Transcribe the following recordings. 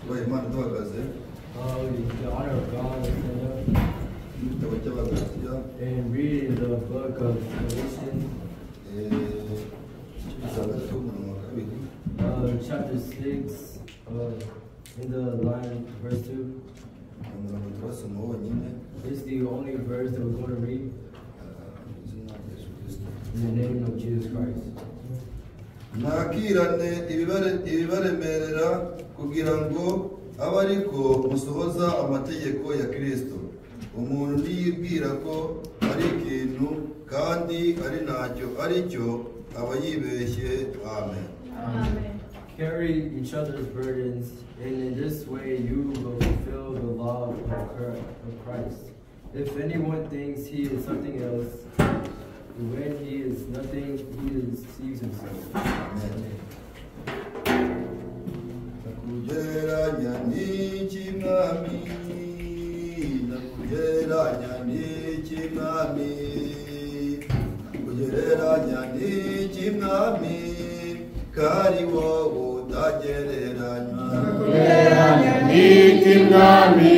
Twubahe Imana duhagaze. The honor of God, stand up Mu gitabo cy'Abagalatiya and read in the book of Galatians, igice gatandatu umurongo wa kabiri. Chapter 6, in the line verse 2. Umurongo turasoma wonyine. This is the only verse that we're going to read. Mu izina rya Yesu Kristo. In the name of Jesus Christ. Mwakirane ibibaremerera kugira ngo abe ariko musohoza amategeko ya Kristo. Umuntu niyibwira ko ari ikintu kandi ari ntacyo ari cyo, aba yibeshye. Amen. Amen. Carry each other's burdens, and in this way you will fulfill the law of Christ. If anyone thinks he is something else, when he is nothing, he deceives himself. Amen. Nakugereranya n'iki Mwami, nakugereranya n'iki Mwami, nakugereranya n'iki Mwami, kari wowe utagereranywa. Nakugereranya n'iki Mwami,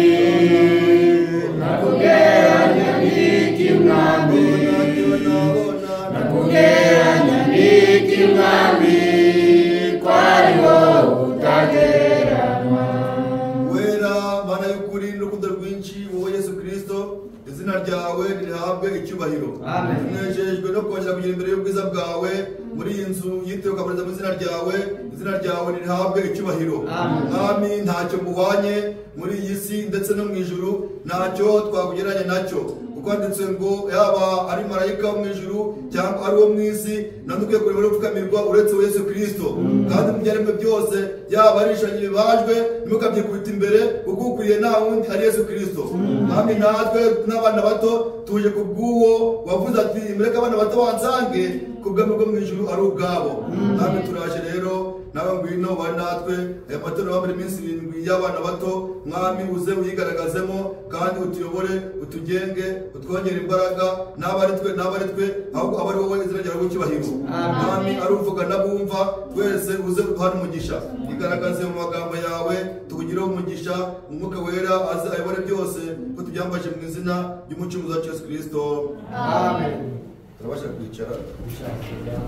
nakugereranya n'iki Mwami, nakugereranya n'iki Mwami, kwari wowe utagereranywa. Wera Mana y'ukuri n'urukundo rwinshi, wowe Yesu Kristo, izina ryawe rihabwe icyubahiro. Amen. Tunejejwe no kongera kugira imbere y'ubwiza bwawe muri iyi nzu yitiriwe ukabareza mu izina ryawe, izina ryawe rihabwe icyubahiro. Amen. Mwami, ntacyo muhwanye muri iyi si ndetse no mu ijuru, ntacyo twakugereranya nacyo. Kuko handitse ngo yaba ari marayika wo mu ijuru cyangwa ari uwo mu isi, nta n'ukwiye kureba no gupfukamirwa uretse Yesu Kristo. Kandi mu byaremwe byose, yaba ari ibishushanyo bibajwe, ntimukabyikubita imbere, kuko ukwiye nta wundi ari Yesu Kristo. Mwami, natwe n'abana bato tuje ku bw'uwo wavuze ati mureke abana bato bansange, ku bwami bwo mu ijuru ari ubwabo. Mwami, turaje rero nawe ngwino bari natwe aya matorero buri minsi 7 y'abana bato. Mwami, uze uyigaragazemo kandi utuyobore, utugenge, utwongere imbaraga, n'aba ari twe n'aba ari twe, ahubwo aba ari wowe izina ryawe icyubahiro. Mwami, ari uvuga n'abumva twese, uze uduhane umugisha, igaragaze mu magambo yawe, tukugireho umugisha. Umwuka wera aze ayobore byose, ko tubyambaje mu izina ry'Umucunguzi wacu Yesu Kristo. Amen. Turabasha kwicara. We shall sit down.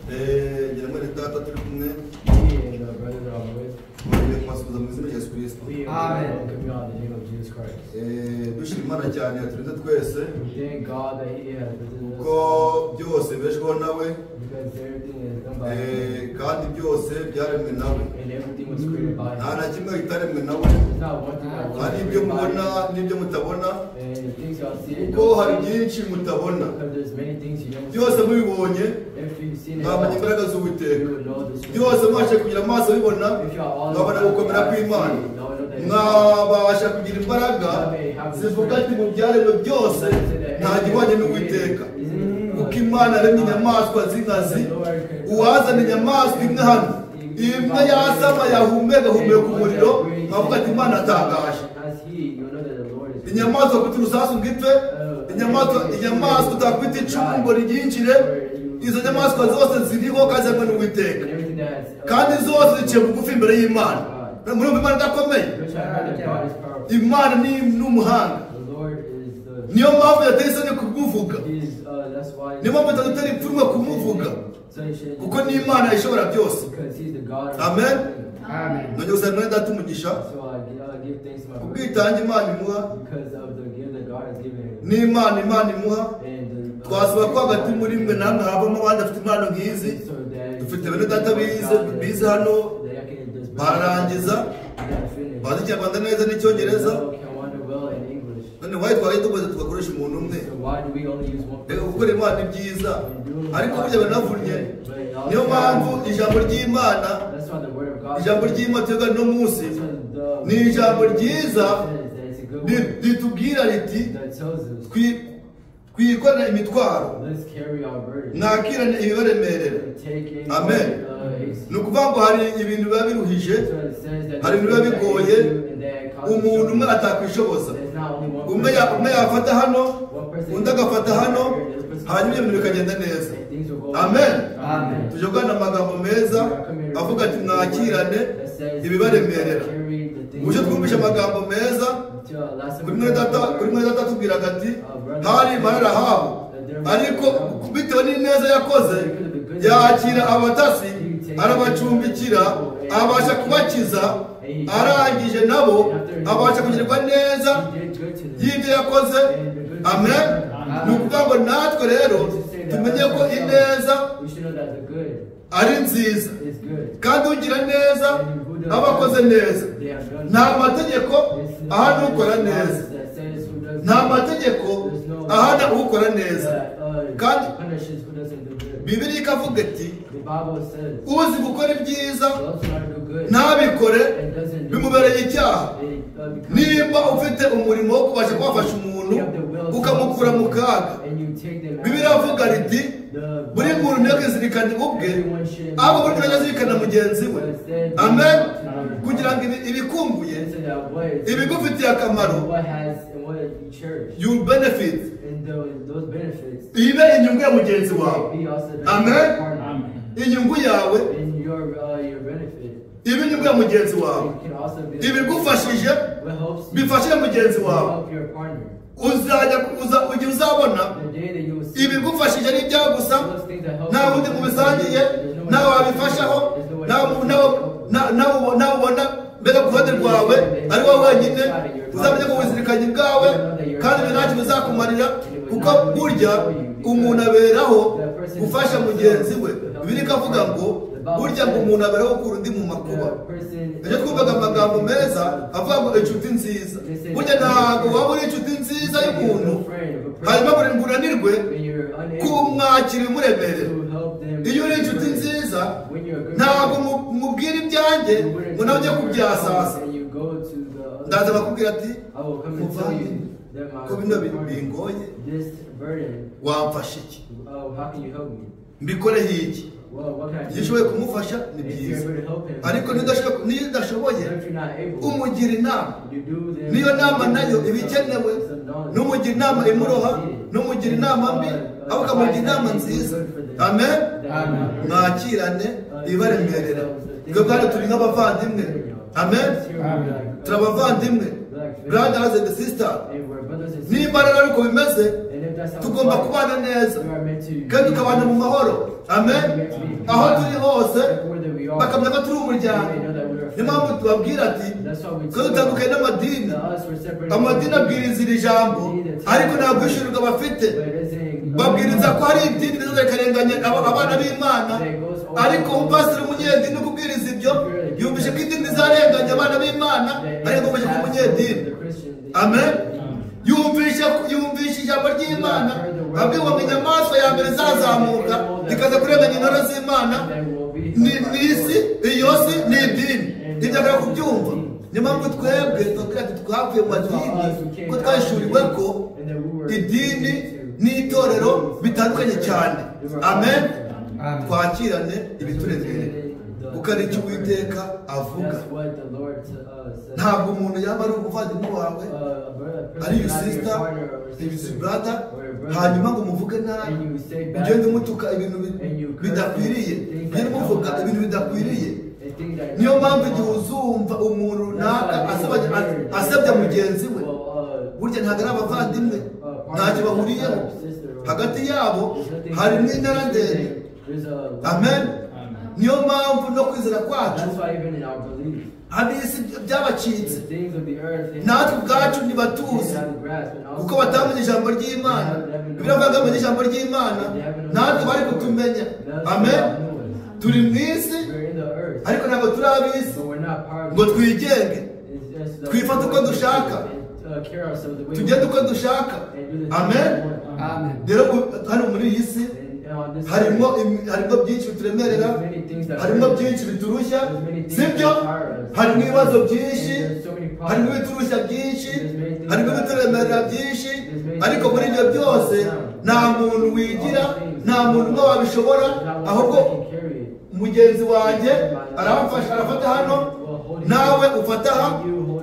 Ngira ngo ni data turi kumwe. Me and the brother that I'm with, Tugiye kubasuhuza mu izina rya Yesu Kristo. we Amen. welcome you all in the name of Jesus Christ. Dushima Imana cyane yaturinze twese, We thank God that He has visited kuko us, byose bibeshwaho nawe, because everything is done by Him, kandi byose byaremwe nawe. and everything was created by Nta Him. na kimwe kitaremwe nawe, There's not one thing that was hari ibyo created by mubona Him, n'ibyo mutabona, and the things y'all see and kuko don't hari see, byinshi mutabona. because there's many things you don't Byose see. mubibonye If you've seen it mwamenya all, imbaraga z'Uwiteka. you will know the strength. Byose mubashe kugira amaso bibona, If y'all all mwabona gukomera kw'Imana, y'all know that mwabasha kugira imbaraga zivuga ati mu byaremwe byose nta gihwanye n'Uwiteka. Kuko Imana yaremye inyamaswa z'inkazi, uwazana inyamaswa imwe hano, imwe yasama yahumeka agahumeka umuriro, mwavuga ati Imana atangaje. Inyamaswa kwita urusasu ngo ipfe, inyamaswa utakwita icumu ngo ryinjire, izo nyamaswa zose ziriho kandi ziremwe n'Uwiteka, kandi zose ziciye bugufi imbere y'Imana. Murumva Imana idakomeye? Imana ni umuhanga, niyo mpamvu yateye isoni kumuvuga, niyo mpamvu itadutera ipfunwe kumuvuga, kuko ni Imana ishobora byose. Amen. Nongeye gusaba mwene data umugisha ubwitange Imana imuha, n'Imana Imana imuha. Twasaba ko hagati muri mwe namwe habamo abandi bafite impano nk'izi. Dufite bene data bize hano bararangiza, bazi Ikinyarwanda neza n'icyongereza. None why twari tumaze tugakoresha umuntu umwe? Reka gukora Imana ni byiza, ariko burya banavunnye. Niyo mpamvu ijambo ry'Imana, ijambo ry'Imana tuyoga no munsi ni ijambo ryiza ritubwira riti twikorere imitwaro, mwakirane ibibaremerera. Amen. Ni ukuvuga ngo hari ibintu biba biruhije, hari ibintu biba bigoye, umuntu umwe atakwishoboza. Umwe yafata hano, undi agafata hano, hanyuma ibintu bikagenda neza. Amen. Tuje kuganira amagambo meza avuga ati mwakirane ibibaremerera. Uje twumvishe amagambo meza kuri mwene data tubwiraga ati hari Rahabu, ariko bitewe n'ineza yakoze yakira abatasi arabacumbikira, abasha kubakiza, arangije nabo abasha kugirirwa neza y'ibyo yakoze. Amen. Ni ukuvuga ngo natwe rero tumenye ko ineza ari nziza, kandi ugira neza aba akoze neza. Nta mategeko ahana ukora neza, nta mategeko ahana ukora neza. Kandi Bibiliya ikavuga iti uzi gukora ibyiza ntabikore bimubereye icyaha. Nimba ufite umurimo wo kubasha kubafasha umuntu ukamukura mu kaga, Bibiliya iravuga riti buri muntu ntiyakizirikane ubwe, ahubwo buri muntu azirikana mugenzi we. Amen. Kugira ngo ibikumbuye, ibigufitiye akamaro, you benefit, ibe inyungu ya mugenzi wawe. Amen. Inyungu yawe ibe inyungu ya mugenzi wawe, ibigufashije bifashe mugenzi wawe. Uzajya ujya uzabona ibigufashije ari ibyawe gusa, nta wundi mubisangiye, ntawe wabifashaho, nawe ubona mbega ku ruhande rwawe ari wowe wenyine. Uzamenye ko ubuzirikanye bwawe, kandi ibyo ntacyo bizakumarira, kuko burya umuntu aberaho gufasha mugenzi we. Bibiliya ikavuga ngo burya ngo umuntu aberaho gukura undi mu makuba. Ejo twumvaga amagambo meza avuga ngo inshuti nziza. Burya ntabwo waba uri inshuti nziza y'umuntu hanyuma ngo unanirwe kumwakira ibimuremerera. Iyo uri inshuti nziza ntabwo mubwira ibyanjye ngo nawe ujye kubyasasa. Ndaza bakubwira ati muvandimwe, ko bino bingoye wamfasha iki, mbikoreho iki? Iyo ushoboye kumufasha ni byiza, ariko niyo udashoboye umugira inama. Niyo nama nayo iba ikenewe. N'umugira inama imuroha, n'umugira inama mbi, ahubwo ukamugira inama nziza. Amen. Mwakirane ibibaremerera. Twe ubwacu turi nk'abavandimwe. Amen. Turi abavandimwe, brothers and sisters. Nimba rero ariko bimeze, tugomba kubana neza kandi tukabana mu mahoro. Amen. Aho turi hose bakamenya ko turi umuryango. Niyo mpamvu tubabwira ati ko dutandukanye n'amadini. Amadini abwiriza iri jambo, ariko nta bwishyurirwa bafite. Babwiriza ko hari idini rizaza rikarenganya abana b'Imana, ariko umupasiteri w'umunyedini ukubwiriza ibyo yumvise ko idini rizarenganya abana b'Imana, ariko yumvise ko umunyedini. Amen. Yumvishe ijambo ry'Imana, abwiwe ngo inyamaswa ya mbere izazamuka ikaza kurenganya intore z'Imana ni isi, iyo si ni idini. Ibyo akora kubyumva. Niyo mpamvu twebwe tubabwira ati twavuye mu madini, ko twahishuriwe ko idini n'itorero bitandukanye cyane. Amen. Twakirane ibituremerera, kuko ari icyo Uwiteka avuga. Ntabwo umuntu yaba ari umuvandimwe wawe, ari your sister, your brother, hanyuma ngo umuvuge nabi, ugende umutuka ibintu bidakwiriye, ugende umuvuga ibintu bidakwiriye. Niyo mpamvu igihe uzumva umuntu runaka asebya mugenzi we, burya ntabwo ari abavandimwe, ntacyo bahuriyeho. Hagati yabo harimo intera ndende. Amen. Niyo mpamvu no kwizera kwacu ab'isi byabacitse, natwe ubwacu ntibatuzi kuko batamenye ijambo ry'Imana. Bibiliya ivuga ngo ijambo ry'Imana natwe bari kutumenya. Amen. Turi mu isi ariko ntabwo turi ab'isi ngo twigenge, twifate uko dushaka, tugende uko dushaka. Amen. Rero hano muri iyi si harimo byinshi bituremerera, harimo byinshi biturushya, sibyo? Harimo ibibazo byinshi, harimo ibiturushya byinshi, harimo ibituremerera byinshi, ariko muri ibyo byose nta muntu wigira, nta muntu umwe wabishobora, ahubwo mugenzi wanjye aramfasha, arafata hano, nawe ufata aha,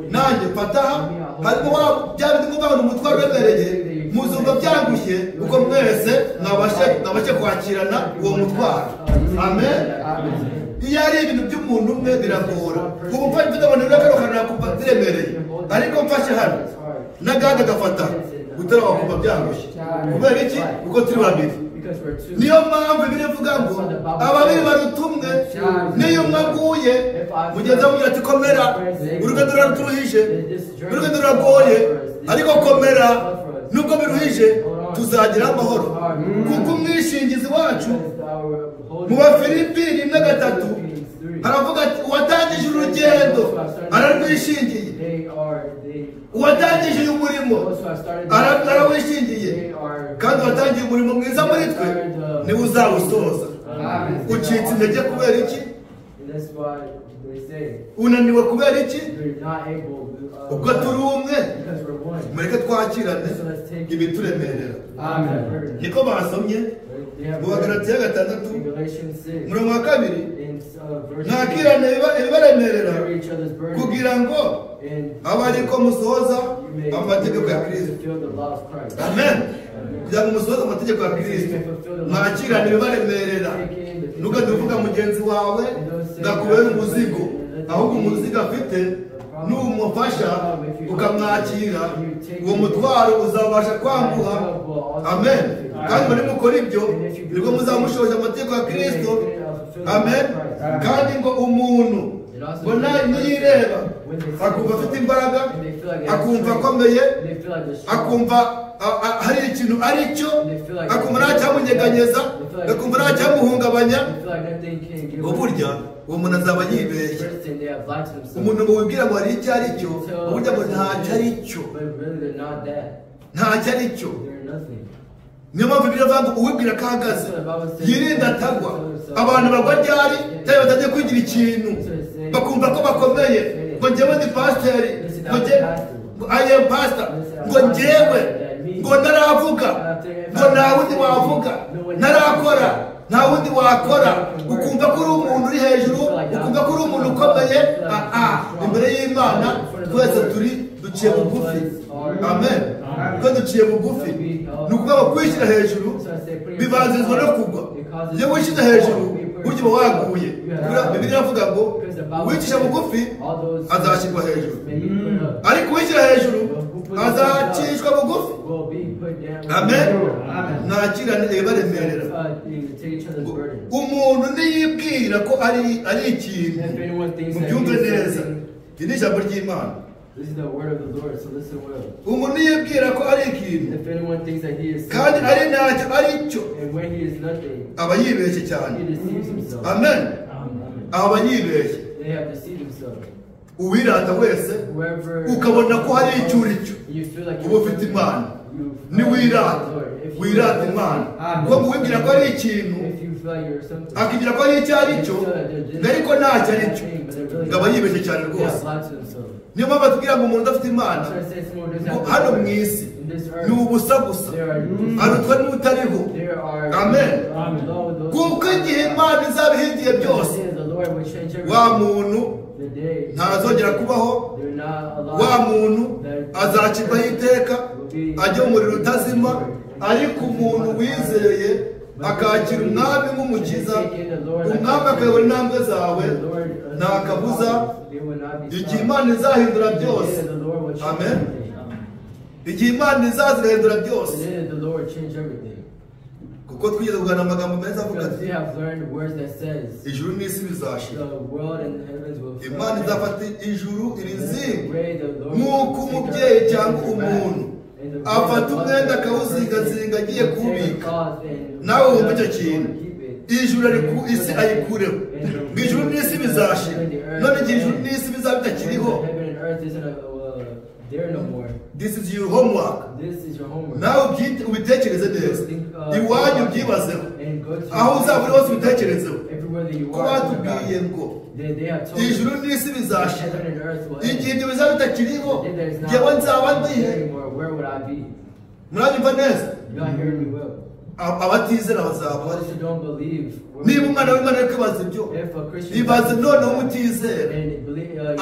nanjye mfata aha. Harimo bya bindi mwumva ngo umutwaro uremereye, muzumva byangushye kuko mwese mwabashe kwakirana uwo mutwaro. Amen. Iyo ari ibintu by'umuntu umwe biragora. Ubu mfashe mfite abantu rero kano nakumva biremereye, ariko mfashe hano n'agandi agafata guterura wakumva byangushye. Kubera iki? Kuko turi babiri. Niyo mpamvu birivuga ngo ababiri baruta umwe. Niyo umwe aguye mugenzi we amubwira ati komera, urugendo ruraturuhije, urugendo ruragoye, ariko komera, nubwo biruhije tuzagira amahoro. Kuko umwishingizi wacu mu Bafilipi 1:3 haravuga ati uwatangije urugendo ararwishingiye, uwatangije uyu murimo arawishingiye, kandi uwatangiye umurimo mwiza muri twe niwe uzawusoza. Ucitse intege kubera iki? Unaniwe kubera iki? Ubwo turi umwe, mureke twakirane ibituremerera. Niko basomye mu Bagalatiya 6 umurongo wa 2, mwakirane ibibaremerera kugira ngo abe ariko musohoza amategeko ya Kristo. Amen. Kugira ngo musohoze amategeko ya Kristo, mwakirane ibibaremerera. Ntugende uvuga mugenzi wawe ndakubera umuzigo, ahubwo umuzigo afite numufasha ukamwakira, uwo mutwaro uzabasha kwambuha. Amen. Kandi muri mukora ibyo nibwo muzamushoje amategeko ya Kristo. Amen. Kandi ngo umuntu ngo niyireba akumva afite imbaraga, akumva akomeye, akumva hari ikintu ari cyo, akumva ntacyamunyeganyeza, akumva ntacyamuhungabanya, ngo burya uwo muntu azaba yibeshye. Umuntu ngo wibwira ngo hari icyo ari cyo, burya ngo ntacyo ari cyo, ntacyo ari cyo. Niyo mpamvu biravuga ngo uwibwira ko ahagaze yirinda atagwa. Abantu bagwa ryari? Cyangwa batangiye kwigira ikintu bakumva ko bakomeye, ngo njyewe ndi pasiteri, ngo I am pastor, ngo njyewe ngo ntaravuga, ngo nta wundi wavuga, ntarakora, nta wundi wakora. Ukumva ko uri umuntu uri hejuru, ukumva ko uri umuntu ukomeye. Imbere y'Imana twese turi duciye bugufi. Amen. Ko duciye bugufi ni ukuvuga ngo kwishyira hejuru bibanzirizwa no kugwa. Iyo wishyize hejuru burya uba waguye. Bibiliya iravuga ngo uwicisha bugufi azashyirwa hejuru, ariko uwishyira hejuru azacishwa bugufi. Amen. Mwakirane ibibaremerera. Umuntu niyibwira ko ari ikintu, mubyumve neza, iri ni ijambo ry'Imana. Umuntu yibwira ko ari ikintu kandi ari ntacyo ari cyo, aba yibeshye cyane. Amen. Aba yibeshye. Uwirata wese ukabona ko hari icyo uri cyo, uba ufite Imana. Niwirata, wirata Imana. Kuko wibwira ko ari ikintu, akigira ko ari icyo ari cyo, ariko ntacyo ari cyo, ngo aba yibeshye cyane rwose. Niyo mpamvu batubwira ngo umuntu udafite Imana hano mu isi ni ubusa gusa, arutwa n'utariho. Amen. Kuko igihe Imana izaba ihinduye byose, wa muntu ntazongera kubaho, wa muntu azacirwaho iteka, ajya mu muriro utazima. Ariko umuntu wizeye akakira umwami nk'umukiza, umwami akayobora intambwe zawe, nta kabuza igihe Imana izahindura byose. Amen. Igihe Imana izahindura byose. Kuko twigeze kuganira amagambo meza avuga ati ijuru n'isi bizashira, Imana izafata ijuru irizinga nk'uko umubyeyi cyangwa umuntu afata umwenda akawuzingazinga agiye kuwubika. Nawe wumva icyo kintu, ijuru isi ayikureho, ngo ijuru n'isi bizashira. None igihe ijuru n'isi bizaba bitakiriho, this is your homework. Nawe ubitekereze neza, iwanyu ubyibazeho, aho uzaba uri hose ubitekerezeho. Ko batubwiye ngo ijuru n'isi bizashira, igihe ibyo bizaba bitakiriho, njyewe nzaba ndihe? Muranyumva neza? Abatizera bazaba bari. Niba umwana w'Imana ari kwibaza ibyo, ibaze noneho umutizera.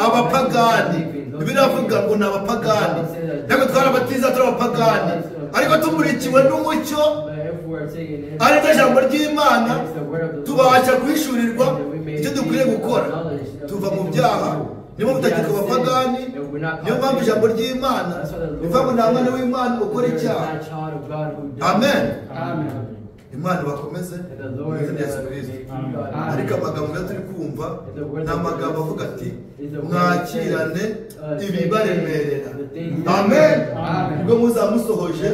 Abapagani, biravuga ngo ni abapagani, ntabwo twari abatizera, turi abapagani. Ariko tumurikiwe n'umucyo ari ryo jambo ry'Imana, tubasha guhishurirwa icyo dukwiriye gukora, tuva mu byaha. Niyo mutakitwa abapagani, niyo mpamvu ijambo ry'Imana rivuga ngo nta mwana w'Imana ukora icyaha. Amen. Imana bakomeze mu izina rya Yesu Kristo. Ariko amagambo yo turi kumva ni amagambo avuga ati mwakirane ibibaremerera. Amen. Nibwo muzamusohoje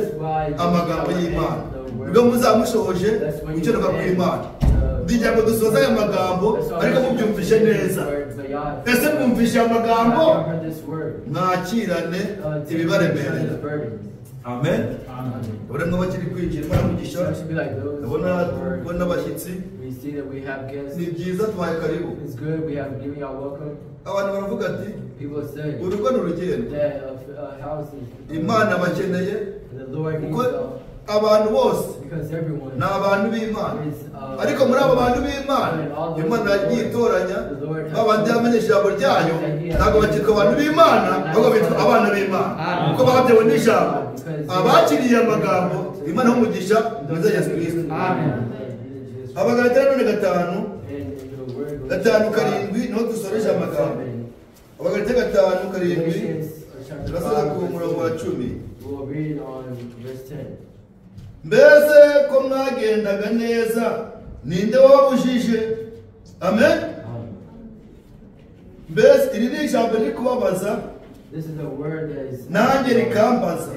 amagambo y'Imana, nibwo muzamushohoje gukenuka kw'Imana. Ndigira ngo dusoze aya magambo ariko mubyumvishe neza. Ese mwumvishe amagambo? Mwakirane ibibaremerera. Amen. Ndabona nk'abakiri kwinjira Imana mugisha, ndabona abashyitsi. Ni byiza, tubaye karibu. Abantu baravuga ati urugo ni urugendo, Imana bakeneye, kuko abantu bose ni abantu b'Imana. Ariko muri abo bantu b'Imana, Imana yagiye itoranya babandi bamenye ijambo ryayo, ntabwo bakitwa abantu b'Imana, ahubwo bitwa abana b'Imana, kuko batewe n'ijambo. Abakiriye amagambo, Imana umugisha mu izina rya Yesu Kristo. Abagalatira none 5:5-7 niho dusoreje amagambo. Abagalatira 5:7 turasoza ku murongo wa 10. Mbese ko mwagendaga neza, ninde wababujije? Amen. Mbese iri ni ijambo riri kubabaza, nanjye rikambaza.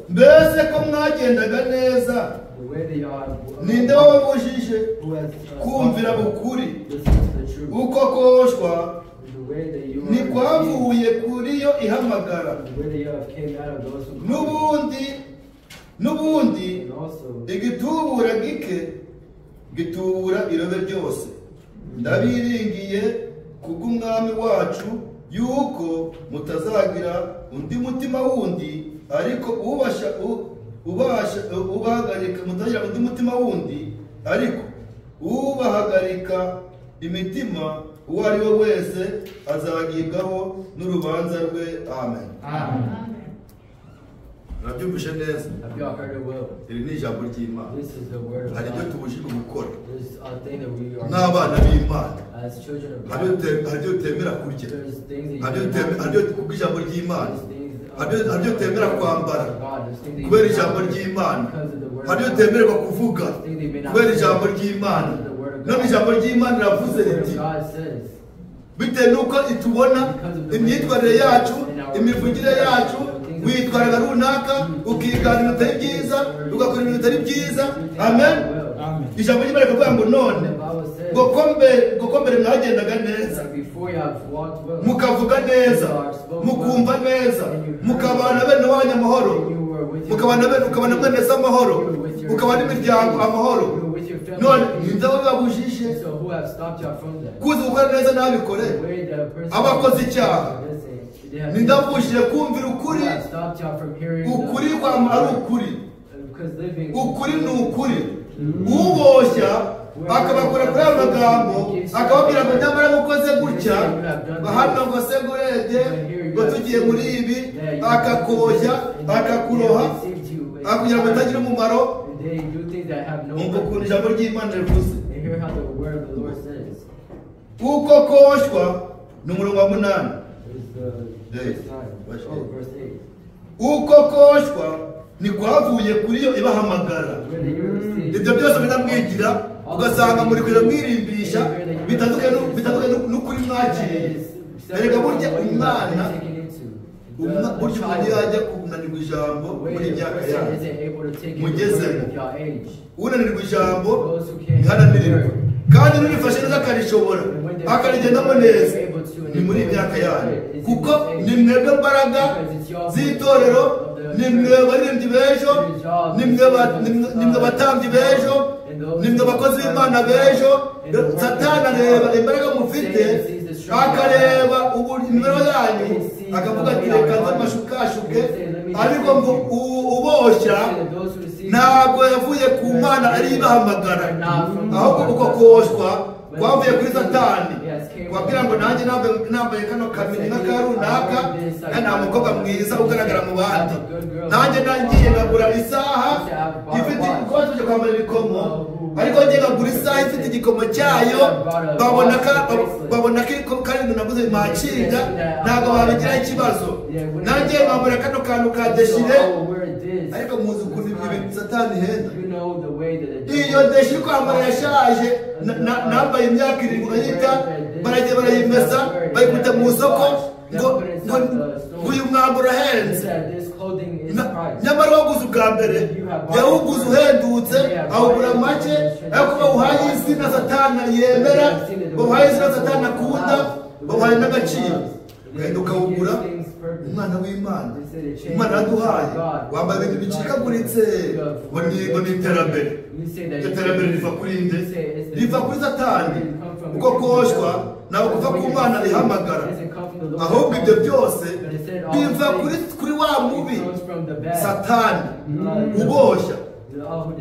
Mbese ko mwagendaga neza, ninde wababujije kumvira ukuri? Uko koshwa ntikwavuye kuri yo ihamagara. N'ubundi igitubura gike gitubura irobe ryose. Ndabiringiye kubw'Umwami wacu yuko mutazagira undi mutima wundi, ariko ubahagarika mutazagira undi mutima wundi, ariko ubahagarika imitima uwo ari we wese azagibwaho n'urubanza rwe. Amen. Murabyumvishe neza? Iri ni ijambo ry'Imana. Hari ibyo tubujijwe gukora n'abana b'Imana, hari ibyo tutemera kurya, hari ibyo kubwo ijambo ry'Imana, hari ibyo tutemera kwambara kubera ijambo ry'Imana, hari ibyo tutemererwa kuvuga kubera ijambo ry'Imana. None ijambo ry'Imana riravuze riti bitewe n'uko itubona imyitwarire yacu, imivugire yacu, witwaraga runaka, ukigana ibintu bitari byiza, ugakora ibintu bitari byiza. Amen. Ijambo ry'Imana rikavuga ngo none ngo mbere mwagendaga neza, mukavuga neza, mukumva neza, mukabana bene wanyu amahoro, mukabana mwene se amahoro, mukabana imiryango amahoro. None ninde wababujije kuza gukora neza ntabikore? Abakoze icyaha nindabujije kumvira ukuri. Ukuri kwama ari ukuri, ukuri ni ukuri. Uboshya akabakora kuri ayo magambo, akababwira ngo nyamara mukoze gutya, hano ngo se ngurebye ngo tugiye muri ibi, akakoshya akakuroha akugira ngo utagira umumaro. Umva ukuntu ijambo ry'Imana rivuze. Uko koshywa ni umurongo wa 8. Uko koshywa ntikwavuye kuri yo ibahamagara. Ibyo byose bitamwigira, ugasanga muri kujya mwirimbisha bitandukanye n'ukuri mwakiriye. Erega burya umwana, burya umuntu yajya kunanirwa ijambo muri imyaka yayo mugezemo, unanirwa ijambo ntihananirirwe, kandi n'urifashe neza akarishobora akarigendamo neza, ni muri imyaka yanyu, kuko ni mwebwe mbaraga z'itorero, ni mwe baririmbyi b'ejo, ni mwe batambyi b'ejo, ni mwe bakozi b'Imana b'ejo. Satani areba imbaraga mufite, akareba imibereho yanyu, akavuga ati reka nze mashukashuke. Ariko ngo uboshya ntabwo yavuye ku Mana ari ibahamagara, ahubwo uko koshwa Kwavuye kuri Satani. Wabwira ngo nanjye nambaye kano kamini nka runaka, nta mukobwa mwiza ugaragara mu bandi. Nanjye nangiye ngagura isaha ifite kuba tuje kwambara ibikomo, ariko ngiye ngagura isaha ifite igikomo cyayo, babona ko kandi naguze makinga, ntabwo babigira ikibazo. Nanjye nkambara kano kantu ka deshire, ariko muzi ukuntu ibintu Satani ihenda. Iyo deshire kwambara yashaje, nambaye imyaka 7 ayita, baragiye barayimesa, bayikuta mu isoko ngo uyu mwambaro urahenze. Nyamara waguze ubwa mbere yawuguze uhendutse, awugura make, ariko bawuhaye izina Satani yemera, bawuhaye izina Satani akunda, bawuhaye n'agaciro. Ugahita ukawugura. Umwana w'Imana, Imana yaduhaye, wambaye ibintu bicikaguritse ngo ni iterambere. Iterambere riva kuri nde? Riva kuri Satani. Uko koshwa ntabwo kuva ku Mana ihamagara, ahubwo ibyo byose biva kuri wa mubi Satani uboshya,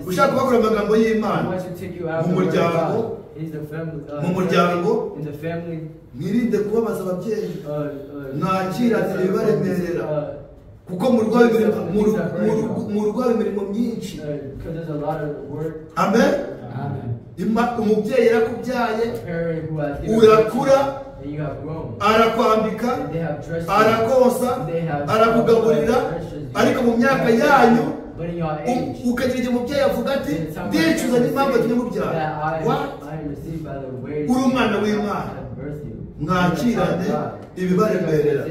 ushaka kubakora amagambo y'Imana mu muryango. Mwirinde kubabaza ababyeyi, mwakirane ibibaremerera, kuko mu rugo haba imirimo myinshi. Amen. Umubyeyi yarakubyaye, urakura, arakwambika, arakosa, arakugaburira, ariko mu myaka yanyu ukagira igihe umubyeyi avuga ati ndicuza n'impamvu yatumye mubyara. Uri umwana w'Imana, mwakirane ibibaremerera,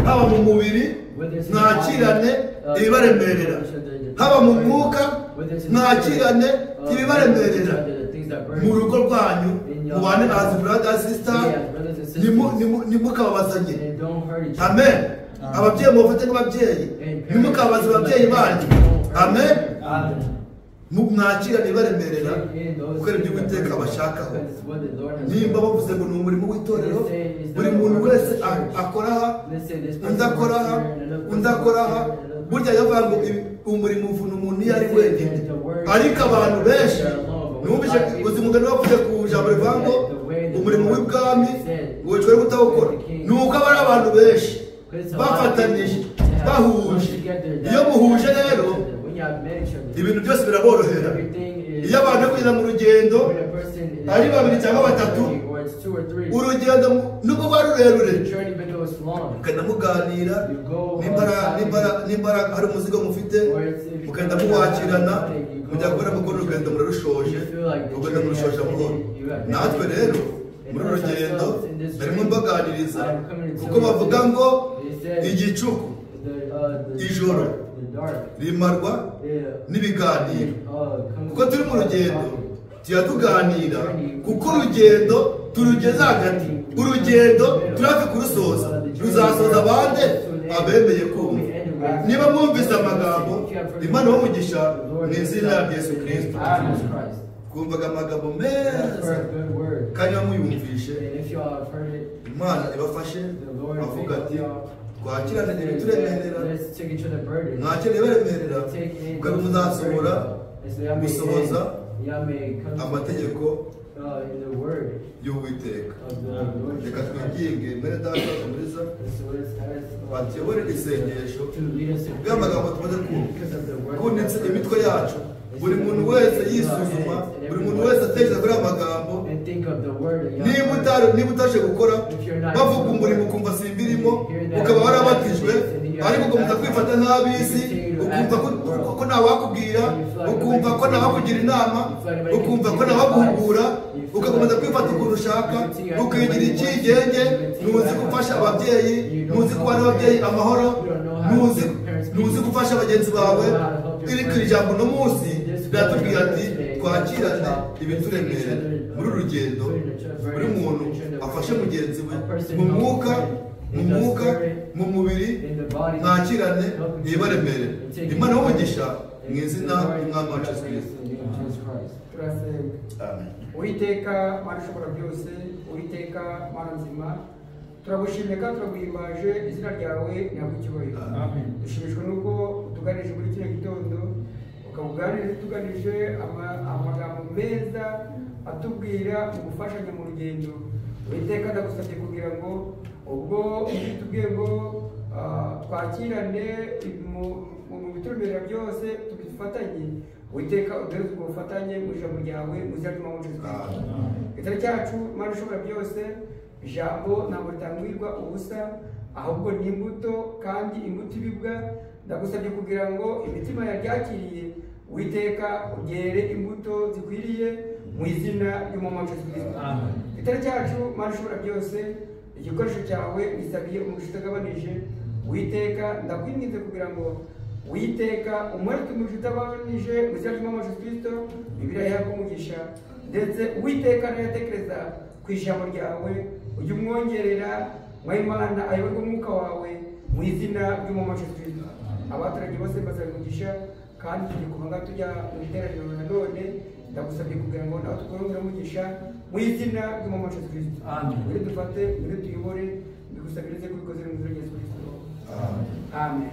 haba mu mubiri mwakirane ibibaremerera, haba mu mwuka mwakirane ibibaremerera. Mu rugo rwanyu mubane as brother sister, ntimukababazanye. Amen. Ababyeyi mubafate nk'ababyeyi, ntimukababaze ababyeyi banyu. Amen. Mwakirane ibibaremerera, kuko ari ibyo Uwiteka abashakaho. Nimba bavuze ngo ni umurimo w'itorero, buri muntu wese akora aha, undi akora aha, undi akora aha. Burya yavuga ngo umurimo uvuna umuntu iyo ari wenyine, ariko abantu benshi numvise uzi umugani wavuze ku ijambo rivuga ngo umurimo w'ibwami wicwa no kutawukora, ni uko aba ari abantu benshi bafatanije, bahuje. Iyo muhuje rero ibintu byose biraborohera. Iyo abantu bari kugenda mu rugendo ari babiri cyangwa batatu, urugendo nubwo rwari rurerure, mukagenda muganira, nimba hari umuzigo mufite mukagenda muwakirana, mujya kubona mukora urugendo murarushoje, urugendo murushoje amahoro. Natwe rero muri uru rugendo barimo mbaganiriza, kuko bavuga ngo igicuku ijoro rimarwa n'ibiganiro. Kuko turi mu rugendo tuya tuganira, kuko urugendo turugeze hagati, urugendo turafi kurusoza, ruzasoza abandi abemeye kumva. Niba mwumvise amagambo, Imana ibahe mu izina rya Yesu Kristo. Kumvaga amagambo meza kandi muyumvishe, Imana ibafashe. Avuga ati twakirane ibituremerera, mwakirane ibibaremerera, kuko muzasohora gusohoza amategeko y'Uwiteka. Reka twinginge mwene Data Kamariza atuyobore isengesho bw'amagambo tumaze kumva, kunitse imitwe yacu, buri muntu wese yisuzuma, buri muntu wese atekereza kuri aya magambo. Niba utashe gukora, bavuga umurimo ukumva simbirimo, ukaba warabatijwe, ariko ukomeza kwifata nk'ab'isi, ukumva ko ntawakubwira, ukumva ko ntawakugira inama, ukumva ko ntawaguhugura, ugakomeza kwifata ukuntu ushaka, ukigira icyigenge, ntuzi gufasha ababyeyi, ntuzi kubana n'ababyeyi amahoro, ntuzi gufasha bagenzi bawe. Iri jambo uno munsi riratubwira ati twakirane ibituremerera muri uru rugendo. Buri muntu afashe mugenzi we mu mwuka, mu mubiri, mwakirane ibibaremerera. Imana ibahe mu izina ry'Umwami wacu Yesu Kristo. Amen. Uwiteka Mana ushobora byose, Uwiteka Mana nzima, turagushimye kandi turaguhimbaje, izina ryawe ntabwo icyubahiro. Dushimishwa nuko utuganije muri kino gitondo, ukabuganije utuganije amagambo meza atubwira mu gufashanya mu rugendo. Uwiteka ndagusabye kugira ngo ubwo tubwiye ngo twakirane mu bituremerera byose tubifatanye, Uwiteka uduhe ubwo bufatanye mu ijambo ryawe, mu izina ry'Umwami wacu Yesu Kristo. Igitabo cyacu Mana ishobora byose, ijambo ntabwo ritangwirwa ubusa, ahubwo ni imbuto kandi imbuto ibibwa. Ndagusabye kugira ngo imitima yaryakiriye, Uwiteka ugere imbuto zikwiriye mu izina ry'Umwami wacu Yesu Kristo. Igitabo cyacu Mana ishobora byose, igikoresho cyawe gisabiye umugisha utagabanije. Uwiteka ndakwinginze kugira ngo Uwiteka umwereke umugisha utagabanije mu izina ry'Umwami wacu Yesu Kristo. Bibiliya ihabwe umugisha, ndetse Uwiteka nayatekereza ku ijambo ryawe ujye umwongerera, Mwimana ayoborwe umwuka wawe mu izina ry'Umwami wacu Yesu Kristo. Abaturage bose basaba umugisha, kandi tugiye kuva ngaha tujya mu iteraniro nanone. Ndagusabye kugira ngo nawe tukongere umugisha mu izina ry'Umwami wacu Yesu Kristo. Muri dufate, muri tuyobore, mbigusabirize kubikoze mu izina rya Yesu Kristo. Amen.